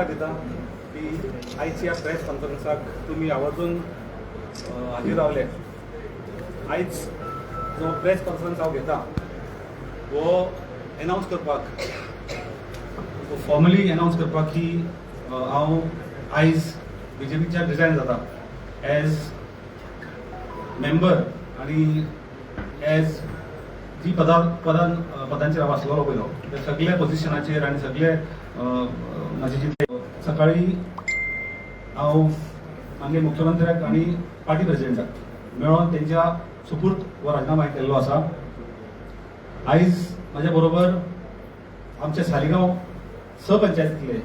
नमस्कार दिता की आयच्या ह्या प्रेस कॉन्फरन्साक तुमी आवर्जून हाजीर रावले. आयज जो प्रेस कॉन्फरन्स हांव घेता हो एनावन्स करपाक, फॉर्मली एनावन्स करपाक की हांव आयज बीजेपीच्यान रिजायन जाता एज मेंबर आणि एज जी पदां पदां पदांचेर हांव आसलेलो पयलो त्या सगल्या पोझिशनाचेर आनी सगळे म्हाजे जितले. सकाळी हांव माननीय मुख्यमंत्र्याक आनी पार्टी प्रेसिडेंटाक मेळोन तेंच्या सुपूर्त हो राजीनामा हांवें केल्लो आसा. आयज म्हाज्या बरोबर आमच्या सालिगांव स पंचायतींतले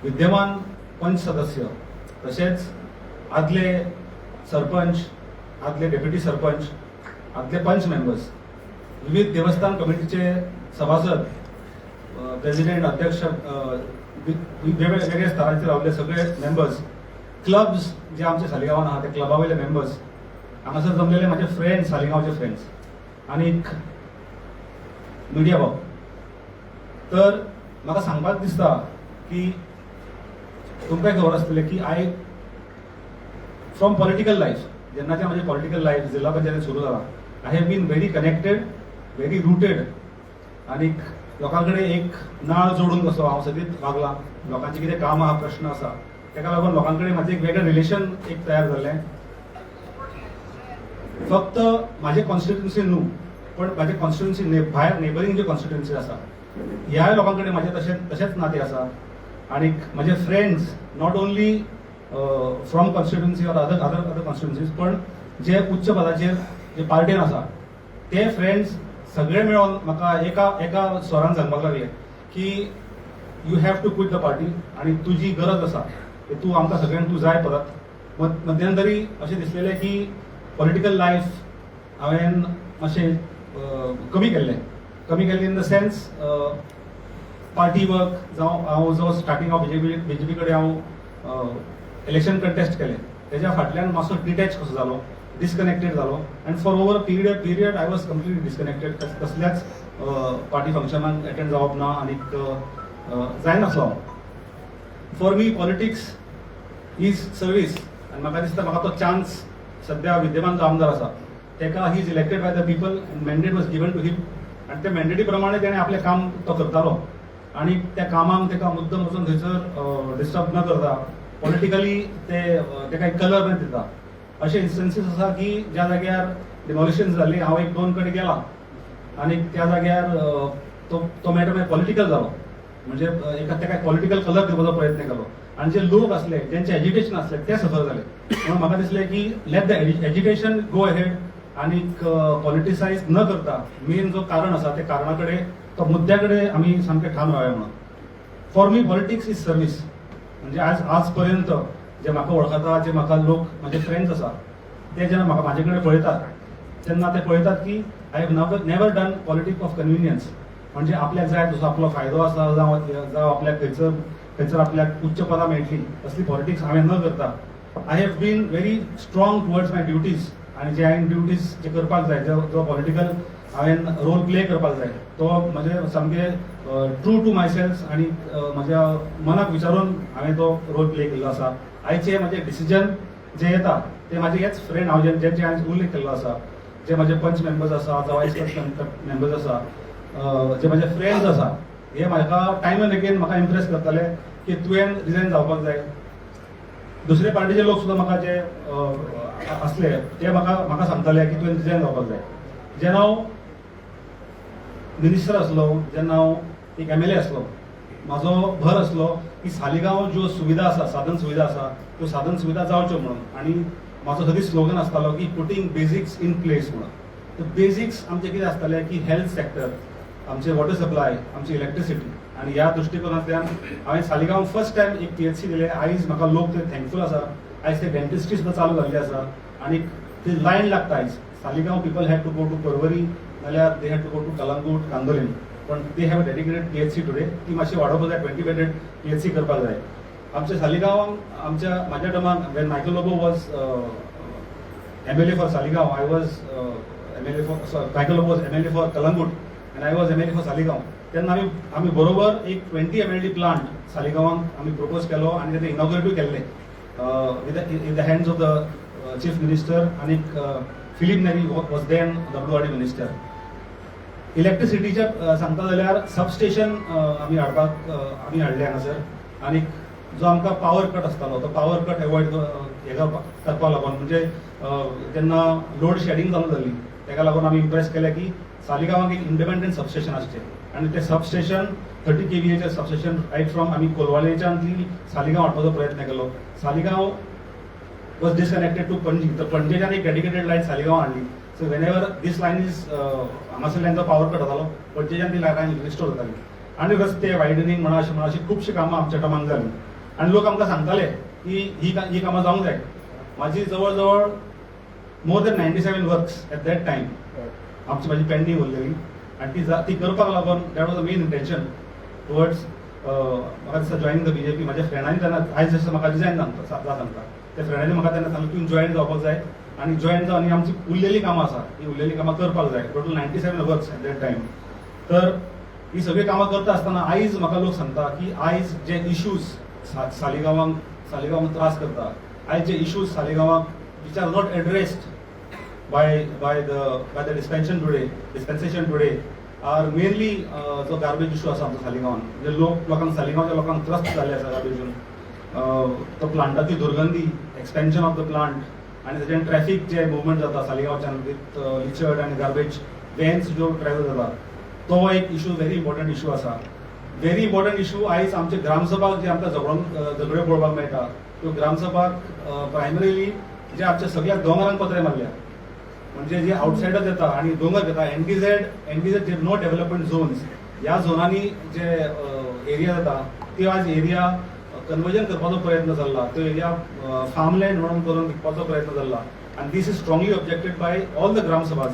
विद्यमान पंच सदस्य, तशेंच आदले सरपंच, आदले डेप्युटी सरपंच, आदले पंच मेंबर्स, विविध देवस्थान कमिटीचे सभासद, प्रेसिडेंट, अध्यक्ष, वेगळे वेगळे स्तरांचेर रावल्ले सगळे मेंबर्स, क्लब्स जे आमचे सालिगांवान आहा त्या क्लबा वयले मेंबर्स, हांगासर जमलेले म्हाजे फ्रेंड्स, सालिगांवचे फ्रेंड्स आनीक मिडिया बाब. तर म्हाका सांगपाक दिसता की तुमकांय खबर आसतलें की I from political life, जेन्नाच्यान म्हजें पॉलिटिकल लायफ जिल्हा पंचायतीन सुरू जाला, I have been very connected, very rooted आनीक लोकां कडेन एक नाळ जोडून कसो हांव सदींच वागलां. लोकांचें कितें काम आहा, प्रश्न आसा, ताका लागून लोकां कडेन म्हाजें एक वेगळें रिलेशन एक तयार जाल्लें. फक्त म्हाजे कॉन्स्टिट्युन्सी न्हू, पण म्हाजे कॉन्स्टिट्युन्सी भायर नेबरींग जे कॉन्स्टिट्युन्सी आसा ह्याय लोकां कडेन म्हाजें तशेंच नातें आसा. आनीक म्हाजे friends not only from constituency or other constituencies, पण जे उच्च पदाचेर जे पार्टेन आसा ते फ्रेंड्स सगळे मेळोन म्हाका एका एका स्वरान सांगपाक लागले की you have to quit the party आणि तुजी गरज आसा की तूं आमकां सगळ्यांक तूं जाय परत. मध्यंतरी अशें दिसलेलें की पॉलिटिकल लायफ हांवें मातशें कमी केल्लें, कमी केल्लें in the sense party work. जावं हांव जो स्टार्टींग हांव बीजेपी कडेन हांव इलेक्शन कंटेस्ट केलें, तेज्या फाटल्यान मातसो डिटॅच कसो जालो, डिस्कनेक्टेड जालो and for over period I was completely disconnected. कसल्याच पार्टी फंक्शनाक एटेंड जावप ना आनीक जायनासलो हांव. For me, politics is service आनी म्हाका दिसता म्हाका तो चान्स सध्या विद्यमान जो आमदार आसा तेका, he is elected by the people and mandate was given to him आनी त्या मॅन्डेटी प्रमाणे तेणें आपलें काम तो करतालो आनी त्या कामाक तेका मुद्दम वचून थंयसर डिस्टर्ब न करता, पॉलिटिकली ते तेका एक कलर न दिता. अशे इन्स्टन्सीस आसा की ज्या जाग्यार डिमॉलिशन जाल्ली, हांव एक दोन कडेन गेला आनी त्या जाग्यार तो तो मॅटर मागीर पॉलिटिकल जालो. म्हणजे एका तेका पॉलिटिकल कलर दिवपाचो प्रयत्न केलो आनी जे लोक आसले, जेंचे एजिटेशन आसले, ते सफर जाले. म्हणून म्हाका दिसलें की let the agitation go ahead आनीक पॉलिटिसायज न करता मेन जो कारण आसा त्या कारणा कडेन, तो मुद्द्या कडेन आमी सामके ठाम रावया म्हणून. For me, politics is service. म्हणजे आज आज पर्यंत जे म्हाका वळखता, जे म्हाका लोक म्हाजे फ्रेंड्स आसा, ते जेन्ना म्हाका म्हाजे कडेन पळयतात तेन्ना ते पळयतात की I have never done politic of convenience. म्हणजे आपल्याक जाय तसो आपलो फायदो आसा जावं आपल्याक खंयसर आपल्याक उच्च पदां मेळटली, तसली पॉलिटिक्स हांवें न करता I have been very strong towards my duties. आनी जे हांवें ड्युटीज जे करपाक जाय, जो जो पॉलिटिकल हांवें रोल प्ले करपाक जाय, तो म्हजे सामके ट्रू टू my self आनी म्हज्या मनाक विचारून हांवें तो रोल प्ले केल्लो आसा. आयचे म्हजे डिसिजन जे येता ते म्हाजे हेच फ्रेंड हांव जेंचे हांवें उल्लेख केल्लो आसा, जे म्हाजे पंच मेंबर्स आसा जावं वायस पंच मेंबर्स आसा, जे म्हाजे फ्रेंड्स आसा, हे म्हाका टायम एंड अगेन म्हाका इम्प्रेस करताले की तुवें रिजायन जावपाक जाय. दुसरे पार्टीचे लोक सुद्दां म्हाका जे आसले ते म्हाका सांगताले की तुवें रिजायन जावपाक जाय. जेन्ना हांव मिनिस्टर आसलो, जेन्ना हांव एक एमएलए आसलो, म्हाजो भर आसलो की सालिगांव ज्यो सुविधा आसा, साधन सुविधा आसा, त्यो साधन सुविधा जावच्यो म्हणून. आनी म्हाजो सदींच स्लोगन आसतालो की पुटींग बेजिक्स इन प्लेस म्हणून. तर बेजिक्स आमचे कितें आसताले की हेल्थ सेक्टर, आमचे वॉटर सप्लाय, आमची इलेक्ट्रिसिटी. आनी ह्या दृश्टिकोनांतल्यान हांवें सालिगांव फर्स्ट टायम एक पीएचसी दिलें. आयज म्हाका लोक ते थँकफूल आसा. आयज ते डेंटिस्ट्री सुद्दां चालू जाल्ली आसा आनी ती लायन लागता. आयज Saligao people have to go to Porvorim नाल्यार they have to go to Calangute, Candolim, पण they have a dedicated PHC today. ती मातशी वाडोवपाक जाय, 20 बेडेड पीएचसी करपाक जाय. आमच्या सालिगांवांक आमच्या म्हाज्या टर्माक when Michael Lobo was MLA for Saligao, I was MLA for, Michael Lobo was MLA for Calangute. and I was MLA for Saligao, तेन्ना आमी बरोबर एक 20 एमएलडी प्लांट सालिगांवांक आमी प्रपोज केलो आनी तें इनॉग्रेटूय केल्लें with in the hands of the Chief Minister आनी Filipe Neri was then WRD minister. इलेक्ट्रिसिटीच्या सांगता जाल्यार सबस्टेशन आमी हाडपाक आमी हाडलें हांगासर आनी जो आमकां पावर कट आसतालो तो पावर कट एवॉयड हेका करपाक लागून, म्हणजे जेन्ना लोड शेडिंग चालू जाल्ली तेका लागून आमी इम्प्रेस केलें की सालिगांवाक एक इंडिपेंडंट सबस्टेशन आसचें आनी तें सबस्टेशन 30 केवीएचें सबस्टेशन रायट फ्रॉम आमी कोलवाळेच्यान ती सालिगांव हाडपाचो प्रयत्न केलो. Saligao was disconnected to Panaji, तर पणजेच्यान एक डेडिकेटेड लायन सालिगांव हाडली. So whenever this line is हांगासरल्यान जो पावर कट जातालो, पणजेच्यान ती लायन रिस्टोर जाताली. आनी रस्ते वायडनिंग म्हणा, अशें म्हणा, अशी खुबशीं कामां आमच्या टर्मान जालीं आनी लोक आमकां सांगताले की ही कामां जावंक जाय. म्हाजी जवळ जवळ more than 97 works at that time आमची म्हाजी पेंडींग उरलेली आनी ती करपाक लागून that was the main intention towards म्हाका दिसता जॉयनिंग the BJP. म्हाज्या फ्रेंडांनी तेन्ना, आयज जशें म्हाका रिजायन सांगता सांगता, त्या फ्रेंडांनी म्हाका तेन्ना सांगलें, तुवें जॉयन जावपाक जाय आनी जॉयन जावन ही आमची उरलेली कामां आसा, ही उरलेली कामां करपाक जाय. Total 97 works at that time. तर ही सगळीं कामां करता आसतना आयज म्हाका लोक सांगता की आयज जे इश्यूज सालिगांवांक त्रास करता, आयज जे issues सालिगांवाक which are not addressed by the dispensation today are mainly जो गार्बेज इशू आसा आमचो सालिगांवान, म्हणजे लोकांक, सालिगांवच्या लोकांक त्रस्त जाल्ले आसा गार्बेजून, तो प्लांटाची दुर्गंधी, एक्सपेन्शन ऑफ the plant आनी तेच्यान ट्रॅफिक जे मुवमेंट जाता सालिगांवच्यान विथ लिचर्ड आनी गार्बेज व्हॅन्स ज्यो ट्रॅवल जाता, तो एक इशू, व्हेरी इम्पॉर्टंट इशू आसा. व्हेरी इम्पॉर्टंट इशू, आयज आमचे ग्रामसभाक जे आमकां झगड्यो पळोवपाक मेळटा, त्यो ग्रामसभाक प्रायमरीली जे आमच्या सगळ्या दोंगरांक पत्रे मारल्या, म्हणजे जे आउटसायडर्स येता आणि दोंगर घेता, एनडीझेड जे नो डेव्हलपमेंट झोन्स, ह्या झोनांनी जे एरिया जाता त्यो आज एरिया कन्वर्जन करपाचो प्रयत्न चल्ला. त्यो एरिया फार्मलँड म्हणून करून विकपाचो प्रयत्न चल्ला आनी this is strongly objected by all the ग्रामसभाज.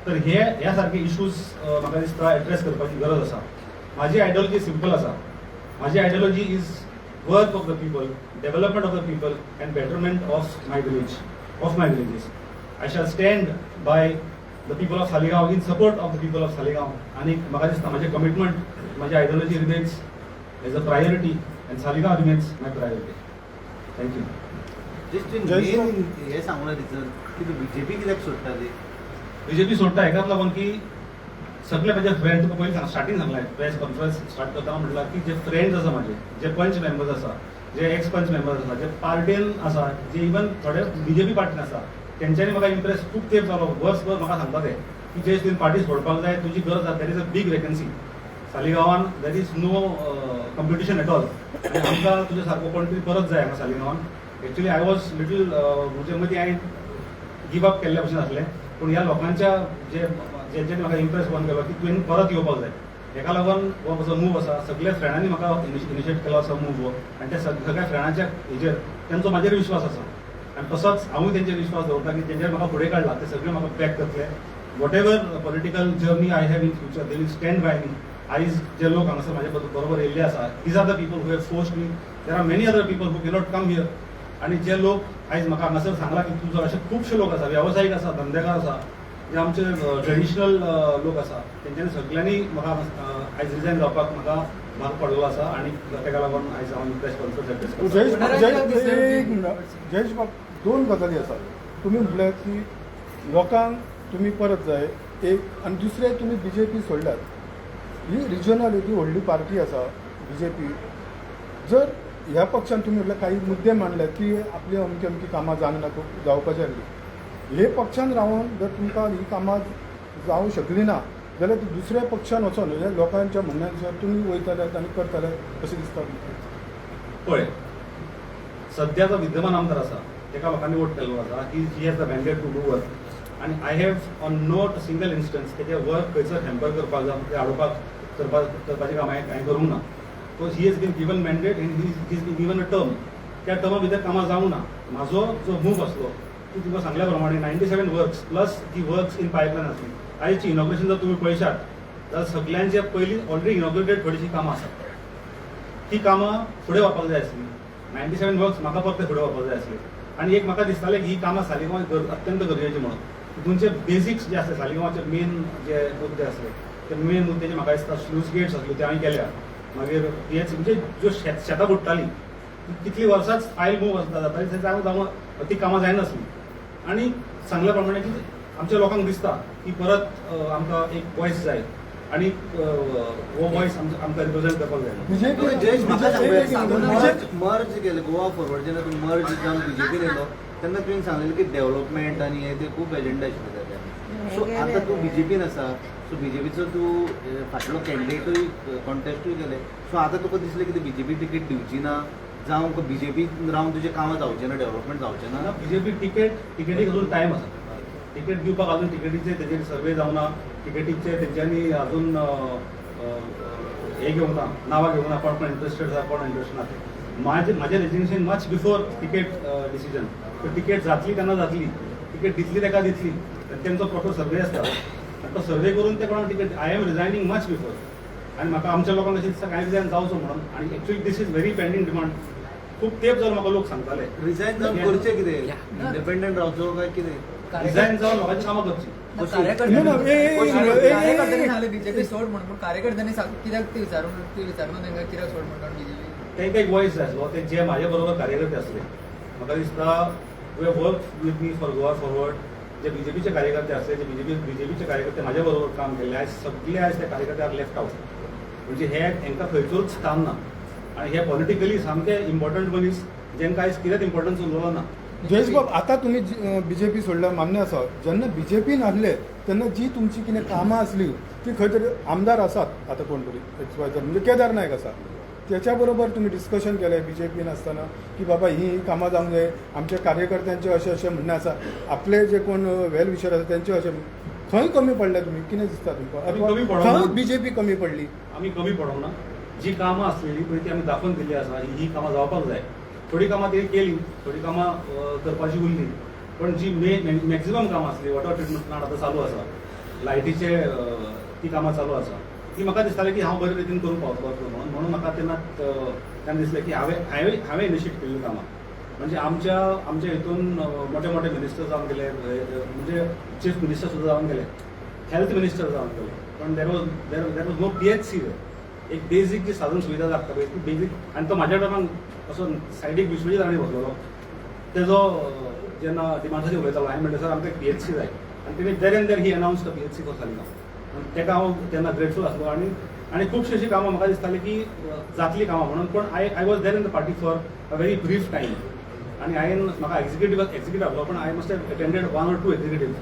तर हे ह्या सारखे इश्यूज म्हाका दिसता एड्रेस करपाची गरज आसा. म्हाजी आयडियोलॉजी सिंपल आसा. म्हाजी ideology is work of the people, development of the people and betterment of my village, of my villages. I shall stand by the people of Saligao, in support of the people of Saligao. आणि म्हाका दिसता म्हाजें commitment, म्हाजी ideology remains as a priority and Saligao remains my priority. Thank you. Just Jayesh. Main हे सांगूं reason की तूं BJP कित्याक सोडटा ती? बीजेपी सोडटा हेकाच लागून की सगळे म्हजे फ्रेंड, तुका पयलीं स्टार्टींग सांगलें, प्रेस कॉन्फरन्स स्टार्ट करतना म्हटलां की जे फ्रेंड्स आसा म्हाजे, जे पंच मेंबर्स आसा, जे एक्स पंच मेंबर्स आसा, जे पार्टीन आसा, जे इवन थोडे बीजेपी पार्टीन आसा, तेंच्यांनी म्हाका इम्प्रेस खूब तेंप जालो, वर्सभर म्हाका सांगता ते की जयेश, तुवें पार्टी सोडपाक जाय, तुजी गरज आसा, there is a big vacancy सालिगांवान, there is no competition at all आनी आमकां तुज्या सारको कोण तरी परत जाय हांगा सालिगांवान. एक्चुअली I was little, म्हणजे मदीं हांवें गिव अप केल्ल्या भशेन आसलें, पूण ह्या लोकांच्या जे जेंच्यांनी म्हाका इम्प्रेस कोन केलो की तुवें परत येवपाक जाय, हेका लागून हो म्हजो मूव आसा. सगल्या फ्रेंडांनी म्हाका इनिशिएट केलो असो मूव हो आनी त्या सगळ्या फ्रेंडांच्या हेजेर तेंचो म्हाजेर विश्वास आसा आनी तसोच हांवूय तेंचेर विश्वास दवरता की तेंच्यानी म्हाका फुडें काडला ते सगळे म्हाका बॅक करतले. Whatever political journey I have in future, they will stand by me. आयज जे लोक हांगासर म्हाजे बरोबर येयल्ले आसा, these are the people who have forced me. There are many other people who cannot come here. आनी जे लोक आयज म्हाका हांगासर सांगला की तुजो, अशे खुबशे लोक आसा, वेवसायीक आसा, धंदेकार आसा, जे आमचे ट्रेडिशनल लोक आसा, तेंच्यांनी सगळ्यांनी म्हाका आयज रिजायन जावपाक म्हाका भाग पडलेलो आसा आनी तेका लागून आयज हांव प्रेस कॉन्फरन्स एड्रेस करता. जयेश, जयेश, एक मिनट जयेश बाब, दोन गजाली आसात. तुमी म्हटल्यार की लोकांक तुमी परत जाय एक आनी दुसरें तुमी बीजेपी सोडल्यात. ही रिजनल ही व्हडली पार्टी आसा बीजेपी. जर ह्या पक्षान तुमी म्हटल्यार काही मुद्दे मांडले की आपली अमकी अमकी कामां जावंक ना, जावपाची आसली, हे पक्षान रावन जर तुमकां ही कामां जावंक शकली ना जाल्यार दुसऱ्या पक्षान वचोन, म्हणजे लोकांच्या म्हणण्यानुसार तुमी वयतले आनी करतले अशें दिसता तुमकां? पळय, सध्या जो विद्यमान आमदार आसा तेका लोकांनी वोट केल्लो आसा की he has the mandate to do work आनी I have on not single instance तेजें वर्क खंयसर हॅम्पर करपाक जावं ते आडोवपाक करपाचें काम हांवें करूंक ना. So he has been given mandate and he is been given a term. त्या टर्मा भितर कामां जावंक ना. म्हाजो जो मूव आसलो ती तुमकां सांगल्या प्रमाणे 97 वर्क्स प्लस ती वर्क्स इन पायपलायन आसली. आयची इनॉग्रेशन जर तुमी पळयशात जाल्यार सगळ्यांचे पयलीं ऑलरेडी इनॉग्रेटेड थोडीशीं कामां आसात. ती कामां फुडें व्हरपाक जाय आसली. 97 वर्क्स म्हाका परते फुडें व्हरपाक जाय आसले आनी एक म्हाका दिसतालें की ही कामां सालिगांवां अत्यंत गरजेची म्हणून. तितूनचे बेसिक्स जे आसले, सालिगांवाचे मेन जे मुद्दे आसले ते मेन मुद्दे जे म्हाका दिसता स्लूस गेट्स आसल्यो त्यो आमी केल्या. मागीर हेच म्हणजे ज्यो शेतां बुडटालीं ती कितलीं वर्सांच फायल मूव आसता जाताली, ते जावं जावं ती कामां जायनासलीं. आनी सांगल्या प्रमाणे की आमच्या लोकांक दिसता की परत आमकां एक वॉयस जाय आनी हो वॉयस आमकां रिप्रेझेंट करपाक जाय. बीजेपी जयेश, म्हाका सांगूया, बीजेपी मर्ज केलें गोवा फॉरवर्ड, जेन्ना तूं मर्ज जावन बीजेपीन येयलो तेन्ना तुवें सांगलेलें की डेव्हलपमेंट आनी हे ते खूब एजेंडा आशिल्ले ताचे. सो आतां तूं बीजेपीन आसा, सो बीजेपीचो तूं फाटलो कॅन्डिडेटूय कॉन्टेस्टूय केले. सो आतां तुका दिसलें की बीजेपी तिकीट दिवची ना, जावं बीजेपी रावन तुजें कामां जावचें ना, डेव्हलपमेंट जावचें ना? बीजेपी तिकेटीक अजून टायम आसा. तिकेट दिवपाक अजून तिकेटीचे तेजेर सर्वे जावना, तिकेटीचे तेंच्यांनी अजून अ, अ, हे घेवंक ना, नांवां घेवंक ना, कोण कोण इंट्रस्टेड आसा, कोण इंट्रस्ट ना ते. म्हाजें resignation much before ticket decision. Ticket जातली तेन्ना जातली, तिकेट दितली ताका दितली. तेंचो प्रॉपर सर्वे आसता आनी तो सर्वे करून ते कोणाक ticket. I am resigning much before आनी म्हाका आमच्या लोकांक अशें दिसता कांय रिजायन जावचो म्हणून. आनी actually this is very pending demand. खूब तेंप जालो म्हाका लोक सांगताले. रिजायन जावन करचें कितें, इंडिपेंडंट रावचो काय कितें? रिजायन जावन लोकांची कामां करची. ना, ना, ए, ए, ए, ए, ए, कार्यकर्त्यांनी सांगलें बीजेपी सोड म्हणून, पूण कार्यकर्त्यांनी कित्याक ते विचारून, ते विचारून तांकां कित्याक सोड म्हणटा बीजेपी? तांकां एक वॉयस जाय आसलो. ते जे म्हाजे बरोबर कार्यकर्ते आसले, म्हाका दिसता we work with me for Goa Forward, जे बीजेपीचे कार्यकर्ते आसले, जे बीजेपीचे कार्यकर्ते म्हाजे बरोबर काम केल्ले, आयज सगळे आयज ते कार्यकर्ते आर लेफ्ट आवट. म्हणजे हे हेंकां खंयचोच स्थान ना आनी हे पॉलिटिकली सामके इम्पॉर्टंट मनीस जेंकां आयज कितेंच इम्पॉर्टन्स उरलो ना. जयेश बाब, आता तुम्ही बीजेपी सोडल्या मान्य आसा. जेन्ना बीजेपीन आसले तेन्ना जी तुमची कितें कामां आसली ती खंय तरी आमदार आसात आतां कोण तरी एक्स वाय झेड, म्हणजे केदार नायक आसा, त्याच्या बरोबर तुमी डिस्कशन केलें बीजेपीन आसतना की बाबा ही ही कामां जावंक जाय, आमच्या कार्यकर्त्यांचें अशें अशें म्हणणें आसा, आपले जे कोण वेल विशर आसा तेंचे अशें, खंय कमी पडले तुमी, कितें दिसता तुमकां? आमी कमी पडोंक ना. खंय बीजेपी कमी पडली? आमी कमी पडोंक ना. जी कामां आसलेली पळय ती आमी दाखोवन दिल्ली आसा, ही ही कामां जावपाक जाय. थोडीं कामां तेणी केली, थोडीं कामां करपाची उरली, पण जी मे मॅक्झिमम कामां आसली, वॉटर ट्रिटमेंट प्लांट आतां चालू आसा, लायटीचे ती कामां चालू आसा, ती म्हाका दिसतालें की हांव बरे रितीन करूंक पावतलो म्हणून. म्हणून म्हाका तेन्ना तेन्ना दिसलें की हांवें इनिशिएट केल्ली कामां. म्हणजे आमच्या हितून मोठे मोठे मिनिस्टर जावन गेले, म्हणजे चीफ मिनिस्टर सुद्दां जावन गेले, हेल्थ मिनिस्टर जावन गेले, पण there was no PHC. एक बेजीक जी साधन सुविधा लागता पळय ती बेजीक. आनी तो म्हाज्या टायमाक असो सायडीक विश्वजीत राणे बसलेलो, तेजो जेन्ना डिमांड्साचेर उलयतालो, हांवें म्हणलें, सर, आमकां एक पीएचसी जाय. आनी तेणी there and there he announce the PHC for Saligao. आनी तेका हांव तेन्ना ग्रेटफूल आसलो. आनी खुबशीं अशीं कामां म्हाका दिसतालीं की जातलीं कामां म्हणून, पूण I was there in the party for a very brief time. आनी हांवें म्हाका एक्झिक्युटीव आसलो, पण I must have attended one or two executive.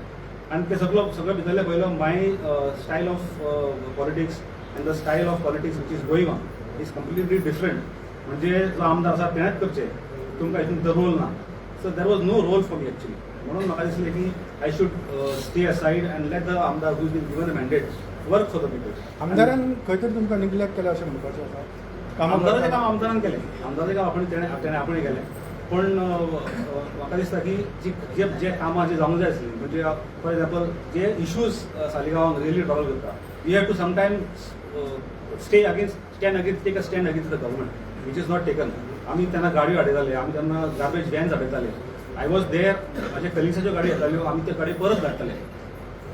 आनी ते सगळो सगळो भितरले पयलो my style of politics and the style of politics which is going on is completely different. म्हणजे जो आमदार आसा तेणेच करचें, तुमकां हितून रोल ना. So there was no role for me actually. म्हणून म्हाका दिसलें की I should stay aside and let the आमदार who been given a mandate work for the people. आमदारान खंय तरी तुमकां निग्लेक्ट केला अशें म्हणपाचें आसा? आमदाराचें काम आमदारान केलें, आमदाराचें काम आपण तेणें तेणें आपणें केलें. पण अ, अ, म्हाका दिसता की जी जे जे कामां जी जावंक जाय आसलीं, म्हणजे फॉर एग्जाम्पल जे इश्यूज सालिगांवान रियली ट्रबल करता, you have to sometimes stay against stand against take a stand against the government, which is not taken. आमी तेन्ना गाडयो हाडयताले, आमी तेन्ना गार्बेज व्हॅन्स हाडयताले. I was there. म्हाज्या कलिग्साच्यो गाडी येताल्यो, आमी त्यो गाडी परत धाडटाले.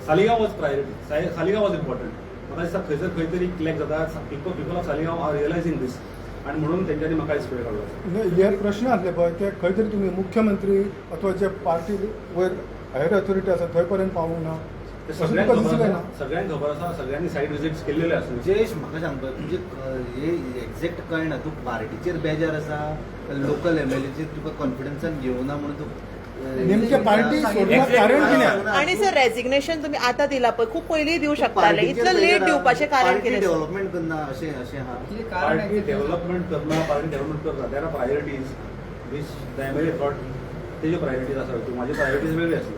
Saligao was priority, Saligao was important. म्हाका दिसता थंयसर खंय तरी लॅक जाता. People of Saligao are realizing this आनी म्हणून तेंच्यांनी म्हाका आयज फुडें काडलो. म्हणजे हे प्रश्न आसले पळय ते खंय तरी तुमी मुख्यमंत्री अथवा जे पार्टी वयर हायर ऑथॉरिटी आसा थंय पर्यंत पावूंक ना ते अशें सगळ्यांक तुका खबर दिसलें आसा, ना? सगळ्यांक खबर आसा, सगळ्यांनी सायड विजिट्स केल्लेले आसा. जयेश, म्हाका सांगपा तुजें हे एक्झॅक्ट कळना, तूं पार्टीचेर बेजार आसा, लोकल एमएलएचेर तुका कॉन्फिडन्सान घेवना म्हणून तूं नेमकें पार्टी सोडपाक कारण कितें? आणि सर, रेजिग्नेशन तुम्ही आता दिला पळय, खूप पयलीं दिवं शकताले. इतलं लेट दिवपाचें कारण कितें, सर? डेव्हलपमेंट करना अशें अशें आहा. कितें कारण? पार्टी डेव्हलपमेंट करना, पार्टी डेव्हलपमेंट करना, there are priorities which the MLA thought तेज्यो प्रायोरिटीज आसा. त्यो म्हाज्यो प्रायोरिटीज वेगळ्यो आसल्यो.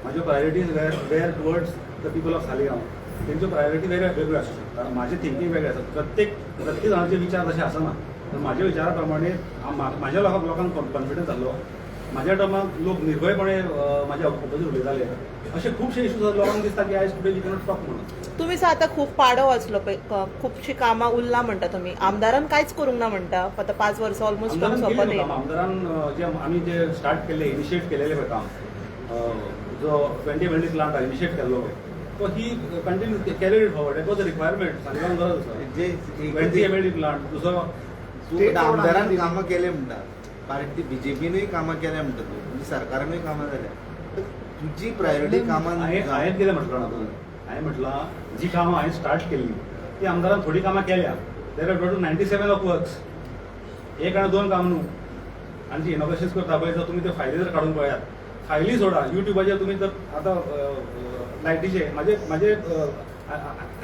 म्हाज्यो priorities were towards the people of Saligao. तेंच्यो प्रायोरिटी वेगळ्यो वेगळ्यो आसूं शकता. म्हाजें थिंकींग वेगळें आसा. प्रत्येक जाणाचे विचार तशे आसना. तर म्हाज्या विचारा प्रमाणे म्हाज्या लोकांक कॉन्फिडन्स जाल्लो. म्हाज्या टर्माक लोक निर्भयपणे म्हाज्या ऑपोजीट उलयताले. अशे खुबशे इश्यूज लोकांक दिसता की आयज today you cannot talk म्हणून. तुम्ही सर आता खूप पाडो वाचलो पळय, खुबशी कामां उरला म्हणटा तुमी, आमदारान कांयच करूंक ना म्हणटा. आतां 5 वर्सां ऑलमोस्ट आमदारान सोंपत केलें न्हू येयला. काम. आमदारान जे आमी जे स्टार्ट केल्ले, इनिशिएट केलेले पळय काम, जो 20 एमएलडी प्लांट इनिशिएट केल्लो पळय. तो he continue carried it forward. That was a requirement. Saligao गरज आसा. जे 20 MLD plant दुसरो. तूं आमदारान कामां केले म्हणटा, पार्टी बीजेपीनूय कामां केल्या म्हणटा तूं, म्हणजे सरकारानूय कामां जाल्या, तर तुजी प्रायोरिटी कामां हांवें कितें म्हटलां ना तुका, हांवें म्हटलां जी कामां हांवें स्टार्ट केल्ली ती आमदारान थोडी कामां केल्या. There are total 97 of works. एक आनी दोन काम न्हू. आनी जी इनॉग्रेशन्स करता पळय, जर तुमी ते फायली जर काडून पळयात, फायली सोडा, युट्यूबाचेर तुमी जर आतां लायटीचे म्हाजे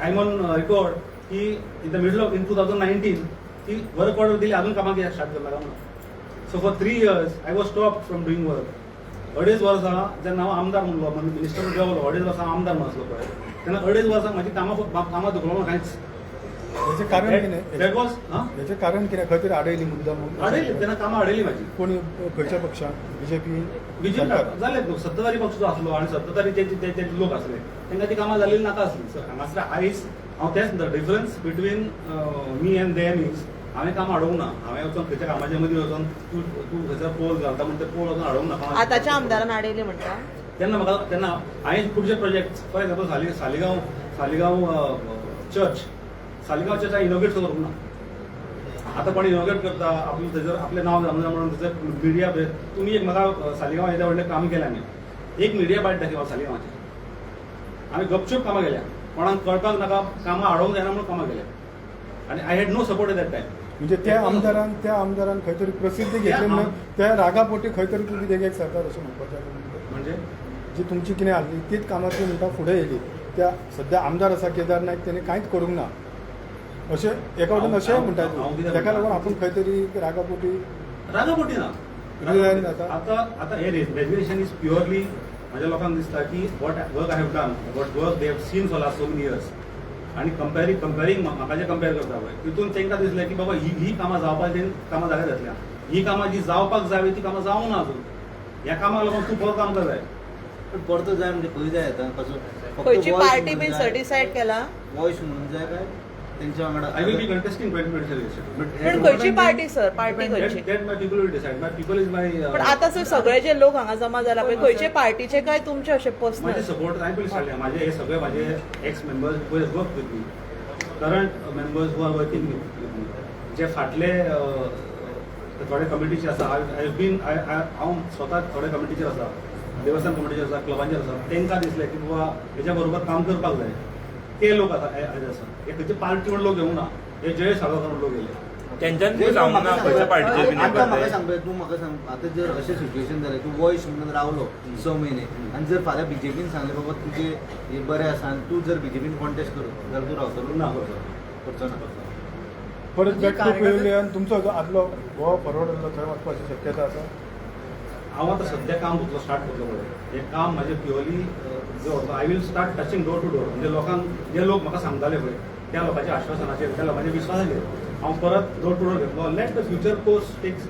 I am on record की in the middle of in 2019 ती वर्क ऑर्डर दिली, अजून कामां कित्याक स्टार्ट करना म्हणून. So for 3 years I was stop from doing work. अडेज वर्सां जेन्ना हांव आमदार म्हणलो, मिनिस्टर देंवलो, अडेज वर्सां हांव आमदार म्हणून आसलो पळय, तेन्ना अडेज वर्सां म्हाजी कामां कामां धुकलोना कांयच. हेचें कारण कितें? That was हां. हेचें कारण कितें? खंय तरी आडयली मुद्दाम? अडयली, तेन्ना कामां अडयली म्हाजी. कोणी, खंयच्या पक्षान? बीजेपी? बीजेपी जाले. सत्ताधारी पक्ष जो आसलो आनी सत्ताधारी जे जे जे लोक आसले तांकां ती कामां जाल्ली नाका आसली. सर, हांगासर आयज हांव तेंच म्हणटा, difference between me and them is हांवें कामां हाडूंक ना. हांवें वचोन खंयच्या कामाच्या मदीं वचोन तूं तूं खंयसर पोल घालता म्हण ते पोल वचोन हाडूंक ना. आतांच्या आमदारान आडयली म्हणटा? तेन्ना म्हाका तेन्ना हांवें खुबशे project, for example Saligao church, Saligao church हांवें इनॉग्रेट करूंक ना. आतां कोण इनॉग्रेट करता आपलं थंयसर आपलें नांव जावंक जाय म्हणून थंयसर मिडिया. तुमी एक म्हाका सालिगांव येदें व्हडलें काम केलें आमी, एक मिडिया बायट दाखय सालिगांवाचेर. आमी गपचूप कामां केल्या, कोणाक कळपाक नाका, कामां आडोवंक जायना म्हणून कामां केल्या आनी I had no support at that time. म्हणजे त्या आमदारान खंय तरी प्रसिद्धी घेतली म्हणून त्या रागापोटी खंय तरी तुमी देगेक सरतात अशें म्हणपाचें आसा? म्हणजे? जी तुमची कितें आहली तीच कामां ती म्हणटा फुडें येयली, त्या सद्या आमदार आसा केदार नायक, तेणी कांयच करूंक ना अशें एका वटेन अशेंय म्हणटा हांव तूं. कितें ताका लागून म्हणटा? आपूण खंय तरी रागापोटी रागापोटी ना. रिजायन जाता. आता आता हे रेजिग्नेशन is purely माझ्या लोकांक दिसता की what work I have done, what work they have seen for last so many years आणि कंपेरींग म्हाका जे कंपेर करता पळय तितून तांकां दिसलें की बाबा ही ही कामां जावपाक तें कामां जाग्यार जातल्या, ही कामां जी जावपाक जाय ती कामां जावंक ना अजून. ह्या कामाक लागून तूं बरो काम कर जाय. पण परतो जाय म्हणजे खंय जाय आतां कसो? खंयची पार्टी बीन सर डिसायड केला? वॉयस म्हणून जाय काय तेंच्या वांगडा? I will be contesting 2027. पण खंयची पार्टी सर, पार्टी खंयची? That my people will decide. My people is my पण आता सर सगळे जे लोक हांगा जमा जाला पळय, खंयचे पार्टीचे काय तुमचे अशे माझे पर्सनल? सपोर्ट हांवें पयलीं सांगलें, माझे हे सगळे माझे ex members who work with me, current members who are working with me, जे फाटले थोडे कमिटीचे आसा, I been हांव स्वता थोडे कमिटीचेर आसा, देवस्थान कमिटीचेर आसा, क्लबांचेर आसा, तांकां दिसलें की बाबा हेच्या बरोबर काम करपाक जाय. ते लोक आतां आयज आसा. हे खंयचे पार्टी म्हणून लोक येवंक ना, हे जयेश साळगांवकर म्हणून लोक येयले. तेंच्यान सांगूंक ना खंयच्या पार्टीचेर बीन आता म्हाका येवपाक. सांग पळय, तूं म्हाका सांग, आतां जर अशें सिच्युएशन जालें, तूं वॉयस म्हणून रावलो 6 म्हयने आनी जर फाल्यां बीजेपीन सांगलें बाबा तुजें हे बरें आसा आनी तूं जर बीजेपीन कॉन्टेस्ट कर जाल्यार तूं रावतलो? ना. करचो ना? परत बॅक टू पॅव्हिलियन, तुमचो जो आदलो गोवा फॉरवर्ड आसलो थंय वचपाची शक्यता आसा? हांव आतां सद्या काम करतलो, स्टार्ट करतलो पळय, हें काम म्हाजें प्युअरली जो I will start touching door to door. म्हणजे लोकांक, जे लोक म्हाका सांगताले पळय त्या लोकांच्या आश्वासनाचेर, त्या लोकांच्या विश्वासाचेर हांव परत डोर टू डोर घेतलो. Let the future course takes.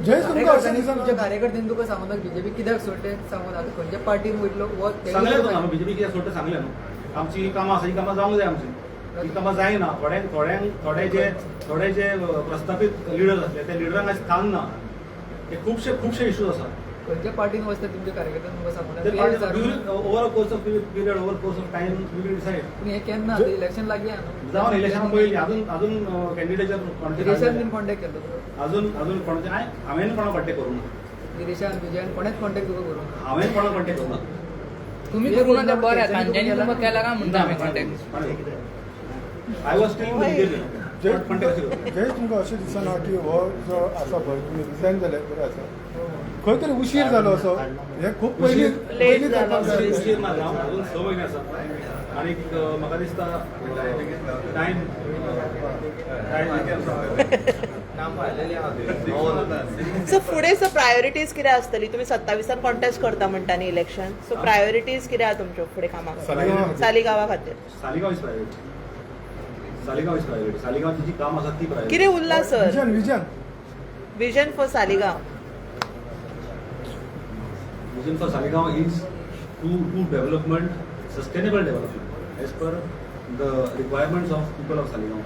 Jayesh, तुमकां अशें दिसना? तुमच्या कार्यकर्त्यांनी तुका सांगून बीजेपी कित्याक सोडटे सांगून, आतां खंयच्या पार्टीन वयतलो हो सांगलें तुका, बीजेपी कित्याक सोडटा सांगलें न्हू. आमची ही कामां आसा, ही कामां जावंक जाय आमची, ही कामां जायना. थोड्यांक थोड्यांक थोडे जे प्रस्थापीत लिडर्स आसले त्या लिडरांक आयज स्थान ना. हे खुबशे खुबशे इश्यूज आसात. खंयच्या पार्टीन वचता तुमच्या कार्यकर्त्यांनी तुमकां सांगून? Over a course of period, over course of time, we will decide. पूण हे केन्ना? आतां इलेक्शन लागीं आहा न्हू. जावन इलेक्शना पयलीं अजून अजून कॅन्डिडेटच्या गिरीशान बीन कॉन्टेक्ट केल्लो तुका? अजून अजून कोणाचे हांवें कोणा कॉन्टेक्ट करूं ना. गिरीशान, विजयान कोणेच कॉन्टेक्ट तुका करूंक ना? हांवें कोणा कॉन्टेक्ट करूं ना. तुम्ही करू ना ते बरें, तांच्यांनी तुमकां केला काय म्हणटा आमी contact? I was still BJP. Jayesh contact कशें करूं? जयेश, तुमकां अशें दिसना की हो जो आसा पळय, तुमी रिजायन जाले बरें आसा, खंय तरी उशीर जालो असो? हे खूब पयलीं Late पयलीं जालो. जावपाक जाय. उशीर ना जावं, अजून 6 म्हयने आसा आनी म्हाका दिसता टायम टायम सो फुडें सर प्रायोरिटीज कितें आसतली? तुमी 27 कॉन्टेस्ट करता म्हणटा न्ही इलेक्शन, सो प्रायोरिटीज कितें आहा तुमच्यो फुडें कामाक? सालिगांवा खातीर. सालिगांवा खातीर. Saligao is priority. Saligao is priority. सालिगांवची जी काम आसा ती प्रायोरिटी. कितें उरलां sir? Vision, vision. Vision for Saligao. Vision for Saligao is to do development, sustainable development as per the requirements of people of Saligao.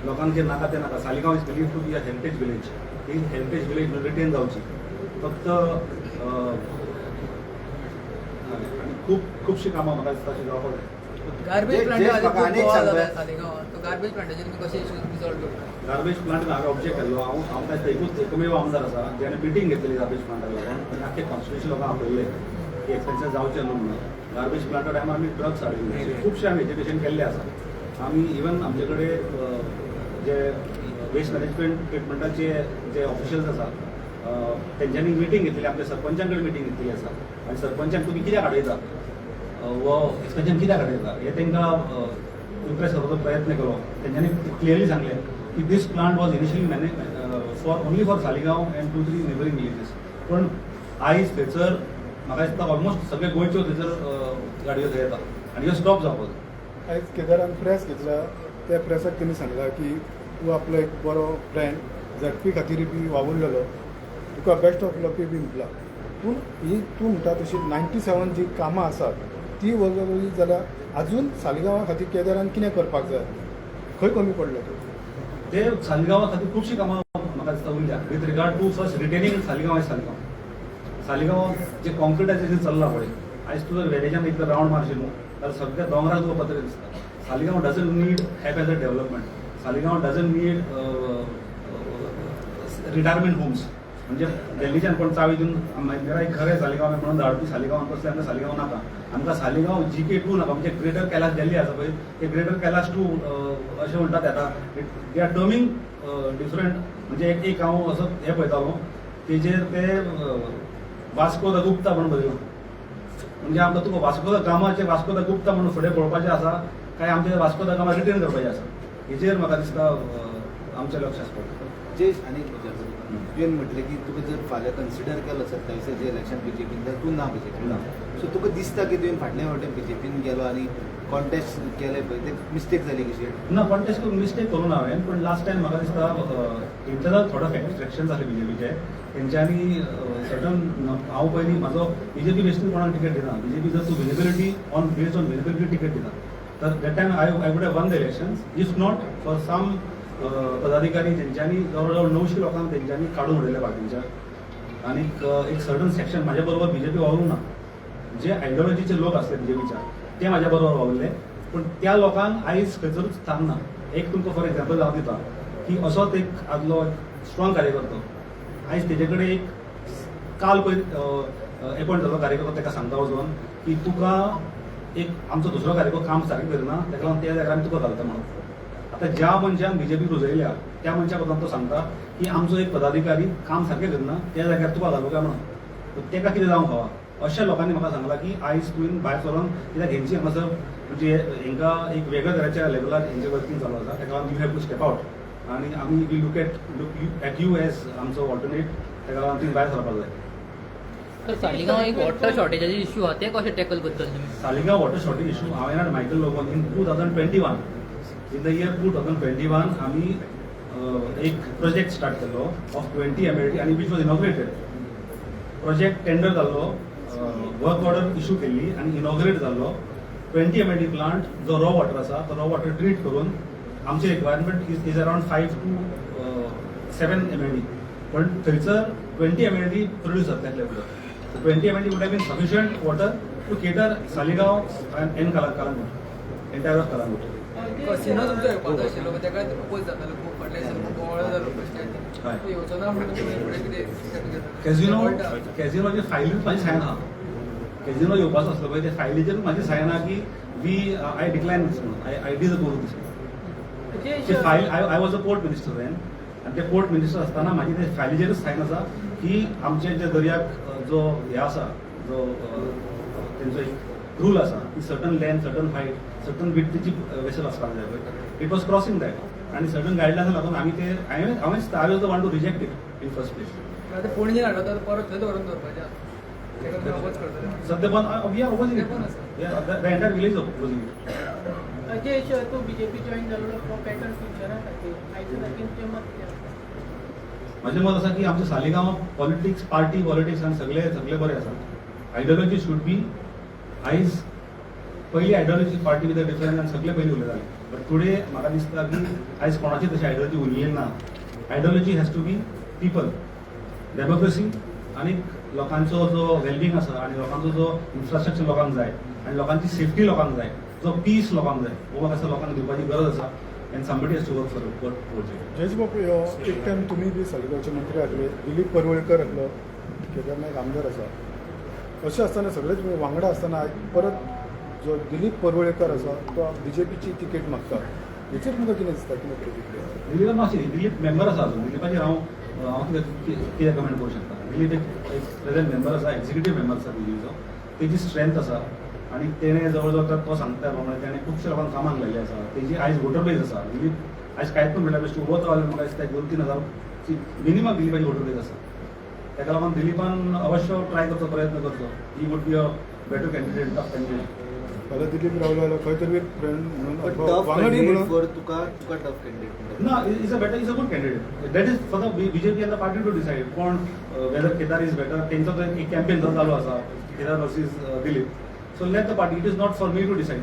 लोकांक जे नाका ते नाका. Saligao is believe to be a heritage village. He heritage village retain जावची फक्त आनी खूब खुबशीं कामां म्हाका दिसता अशीं जावपाक जाय. गार्बेज प्लांट जयेश, म्हाका आनी एक सांग पळय. सालिगांवां गार्बेज प्लांटाचेर तुमी कशे इश्यू रिजॉल्व करता? गार्बेज प्लांट हांवें ऑब्जेक्ट केल्लो. हांव हांव काय एकूच एकमेव आमदार आसा ज्याने मिटींग घेतलेली गार्बेज प्लांटाक लागून आनी आख्खे कॉन्स्टिट्युन्सी लोकांक आपयल्ले की एक्सपेन्शन जावचें न्हू म्हणून. गार्बेज प्लांटा टायमार आमी ड्रग्स हाडिल्ले. खुबशे आमी एज्युकेशन केल्ले आसा. आमी इवन आमचे कडेन जे वेस्ट मॅनेजमेंट ट्रिटमेंटाचे जे ऑफिशियल्स आसा, तेंच्यांनी मिटींग घेतलेली, आमच्या सरपंचां कडेन मिटींग घेतलेली आसा आनी सरपंचांक तुमी कित्याक हाडयता व एक्सपेन्शन कित्याक हाडयता हे तांकां इम्प्रेस करपाचो प्रयत्न केलो. तेंच्यांनी क्लियरली सांगलें की this plant was initially manage for only for Saligao and two three neighbouring villages, पण आयज थंयसर म्हाका दिसता ऑलमोस्ट सगळे गोंयच्यो थंयसर गाडयो थंय येता आनी ह्यो स्टॉप जावपाक जाय. आयज केदारान प्रेस घेतला, त्या प्रेसाक तेणी सांगला की तूं आपलो एक बरो फ्रेंड झेडपी खातीर बी वावुरलेलो, तुका बेस्ट ऑफ लक बी म्हटला. पूण ही तूं म्हणटा तशी 97 जी कामां आसात ती वगळली जाल्यार अजून सालिगांवा खातीर केदारान कितें करपाक जाय? खंय कमी पडलो तूं? ते सालिगांवा खातीर खुबशीं कामां म्हाका दिसता उरल्या with regard to first retaining Saligao आनी सालिगांव सालिगांव जे कॉन्क्रिटाचें जें चल्लां पळय, आयज तूं जर वेरेंच्यान एकदां रावंड मारशी न्हू जाल्यार सगळ्या दोंगरार तुका पत्रे दिसता. Saligao doesn't need haphazard development. Saligao doesn't need retirement homes. म्हणजे दिल्लीच्यान कोण चावी दिवन मेरा एक घर आहे सालिगांव म्हणून धाडपी सालिगांवान कसलें आमकां सालिगांव नाका. आमकां सालिगांव GK 2 नाका. म्हणजे ग्रेटर कैलाश दिल्ली आसा पळय, ते ग्रेटर कैलाश 2 अशें म्हणटात आतां. They are terming different. म्हणजे एक एक हांव असो हें पळयतालो, तेजेर ते वास्को the Gupta म्हणून बरयलां. म्हणजे आमकां तुका Vasco the गामाचे Vasco the Gupta म्हणून फुडें पळोवपाचें आसा काय आमचें वास्को the Gama return करपाचें आसा, हेजेर म्हाका दिसता आमचें लक्ष आसपाक. जयेश, आनी एक विचारता तुका. तुवें म्हटलें की तुका जर फाल्यां कन्सिडर केलो 27 जे इलेक्शन बीजेपीन, जाल्यार तूं ना बीजेपीन. ना. सो तुका दिसता की तुवें फाटल्या फावटी बीजेपीन गेलो आनी कॉन्टेस्ट केले पळय, ते मिस्टेक जाली कशी? ना, कॉन्टेस्ट करून मिस्टेक करूं ना हांवें, पण लास्ट टायम म्हाका दिसता इंटरनल थोडो फ्रॅक्शन जालें बीजेपीचे तेंच्यांनी सर्टन. हांव पयलीं म्हाजो बीजेपी बेसिस कोणाक टिकेट दिना. बीजेपी जर तूं visibility on based on visibility ticket दिता, तर that time I would have won the elections if not for some पदाधिकारी तेंच्यांनी जवळ जवळ 900 लोकांक तेंच्यांनी काडून उडयले पार्टीच्या. आनीक एक सर्टन सेक्शन म्हाज्या बरोबर बीजेपी वावरूंक ना. जे आयडियोलॉजीचे लोक आसले बीजेपीच्या ते म्हाज्या बरोबर वावुरले, पूण त्या लोकांक आयज खंयसरूच स्थान ना. एक तुमकां फॉर एक्झाम्पल हांव दिता की असोच एक आदलो स्ट्रॉंग कार्यकर्तो आयज तेजे कडेन एक काल पयर एपॉयंट जाल्लो कार्यकर्तो ताका सांगता वचून की तुका एक आमचो दुसरो कार्यकर्तो काम सारकें करना, ताका लागून त्या जाग्यार आमी तुका घालता म्हणून. आतां ज्या मनशान बीजेपी रुजयल्या त्या मनशा बद्दल तो सांगता की आमचो एक पदाधिकारी काम सारकें करना, त्या जाग्यार तुका घालूं काय म्हणून. ताका कितें जावंक फावा? अशा लोकांनी म्हाका सांगलां की आयज तुवें भायर सरोन, कित्याक हेंची हांगासर म्हणजे हेंकां एक वेगळ्या तरेच्या लेवलार हेंचें वर्किंग चालू आसा, ताका लागून you have to step out आनी आमी we look at you as आमचो ऑल्टरनेट, ताका लागून तुवें भायर सरपाक जाय. तर सालिगांव एक वॉटर शॉर्टेजाचे इश्यू आहा, ते कशें टॅकल करतले तुमी? सालिगांव वॉटर शॉर्टेज इशू हांवें आनी मायकल लोबोन in 2021, in the year 2021 आमी एक प्रोजेक्ट स्टार्ट केल्लो ऑफ 20 MLD आनी which was inaugurated. Project tender जाल्लो, वर्क ऑर्डर इशू केल्ली आनी इनॉग्रेट जाल्लो 20 MLD plant. जो रॉ वॉटर आसा तो रॉ वॉटर ट्रीट करून आमचे requirement is around 5 to 7 MLD, पण थंयसर 20 MLD produce जाता त्यातल्या उदक. 20 MLD would have been sufficient water to cater Saligao and Calangute, entire of Calangute. Casino तुमचो येवपाचो आशिल्लो, पण ताका अपोज जातालो खूब फाटल्या दिसांनी, बोवाळ जालो फर्स्ट हय. टायम. येवचो ना म्हणून तुमी फुडें कितें step घेतला? कॅझिनो कळटा. कॅझिनोचे फायलीर म्हाजी सायन आहा. कॅझिनो येवपाचो आसलो पळय, ते फायलीचेर म्हाजी सायन आहा की we I decline दीस म्हणून, I disapprove दीस. ते file, I was a port minister then आनी ते पोर्ट मिनिस्टर आसतना म्हाजी ते फायलीचेरूच सायन आसा की आमचे जे दर्याक जो हे आसा, जो तेंचो एक रूल आसा की certain length, certain height, certain विड्थीची वेसल आसपाक जाय पळय, it was crossing that आनी सर्टन गायडलायन्स लागून आमी ते हांवें हांवें I was the one to reject it in first place. आतां पणजे हाडलो तर परत थंय दवरून दवरपाचें आसा, ताका तुमी अपोज करतले? सध्या पण we are opposing. ते पण आसा. The entire village opposing. Jayesh, तूं बीजेपी जॉईन जाल्लो फॉर बेटर फ्युचरा खातीर, आयज खातीर तुजें मत कितें आसा? म्हजें मत आसा की आमचे सालिगांव पॉलिटिक्स, पार्टी पॉलिटिक्स आनी सगळे सगळे बरे आसा. Ideology should be. आयज पयली आयडियोलॉजी पार्टी विथ डिफरन्स आनी सगळे पयलीं उलयताले, बट टुडे म्हाका दिसता की आयज कोणाची तशी आयडियोलॉजी उरलेली ना. Ideology has to be people, democracy आनी लोकांचो जो वेलबिंग आसा आनी लोकांचो जो इन्फ्रास्ट्रक्चर लोकांक जाय आनी लोकांची सेफ्टी लोकांक जाय. जो पीस लोकांक जाय हो म्हाका दिसता लोकांक दिवपाची गरज आसा and somebody has to work for work towards it. Jayesh बाब, एक टायम तुमी बी सालिगांवचे मंत्री आसले, दिलीप परुळेकर आसलो, केदार नायक आमदार आसा. अशें आसतना सगळेच वांगडा आसतना आयज परत जो दिलीप परुळेकर आसा तो बीजेपीची तिकेट मागता, हेचेर तुमकां कितें दिसता, कितें प्रतिक्रिया? दिलीपा मातशी, दिलीप मेंबर आसा अजून. दिलीपाचेर हांव हांव कितें कितें कमेंट करूं शकता? दिलीप एक प्रेझेंट मेंबर आसा, एक्झिक्युटीव मेंबर आसा बीजेपीचो. तेजी स्ट्रेंथ आसा आनी तेणें जवळ जवळ तो सांगता प्रमाणे तेणें खुबशे लोकांक कामाक लायिल्ले आसा. तेजी आयज वोटर बेज आसा. दिलीप आयज कांयच न्हू म्हणल्यार बेश्टे उबोच रावले, म्हाका दिसता 2-3 हजार मिनिमम दिलीपाची वोटर बेज आसा. ताका लागून दिलीपान अवश्य ट्राय करचो, प्रयत्न करचो. He would be a better candidate, tough candidate. फाल्यां दिलीप रावलो जाल्यार खंय तरी फ्रेंड म्हणून बट अथवा टफ वांगडी कॅन्डिडेट म्हणून फॉर तुका, तुका tough candidate? No, is a good candidate. That is for the BJP and the party to decide. कोण, whether Kedar is better. तेंचो तो एक कॅम्पेन जो चालू आसा, Kedar versus Dilip. So let the party. It is not for me to decide.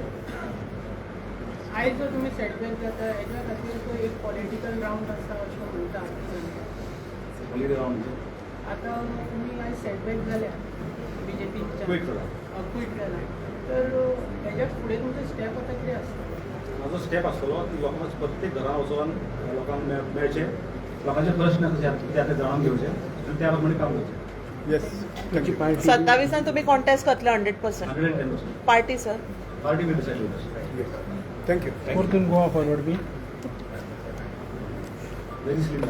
आयज जो तुमी सेटबॅक जाता हेज्या खातीर तो एक पॉलिटिकल रावंड आसा अशें म्हणटा. Political round? आतां तुमी आयज सेटबॅक जाल्या बीजेपीच्या, Quit जाला. क्विट जाला, तर हेज्या फुडें तुमचो स्टेप आतां कितें आसता? म्हाजो स्टेप आसतलो की लोकांक प्रत्येक घरां वचोन लोकांक मेळचे, लोकांचे प्रश्न कशे आसात ते आतां जाणून घेवचे आनी त्या प्रमाणे काम करचें. Yes, thank you. 27 तुम्ही कॉन्टेस्ट करतले 100%? 110%. Party sir? Party will decide. Thank you. परतून Goa forward be very slim.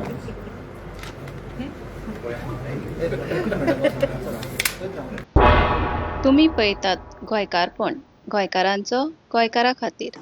तुमी पळयतात गोंयकारपण, गोंयकारांचो गोंयकारा खातीर.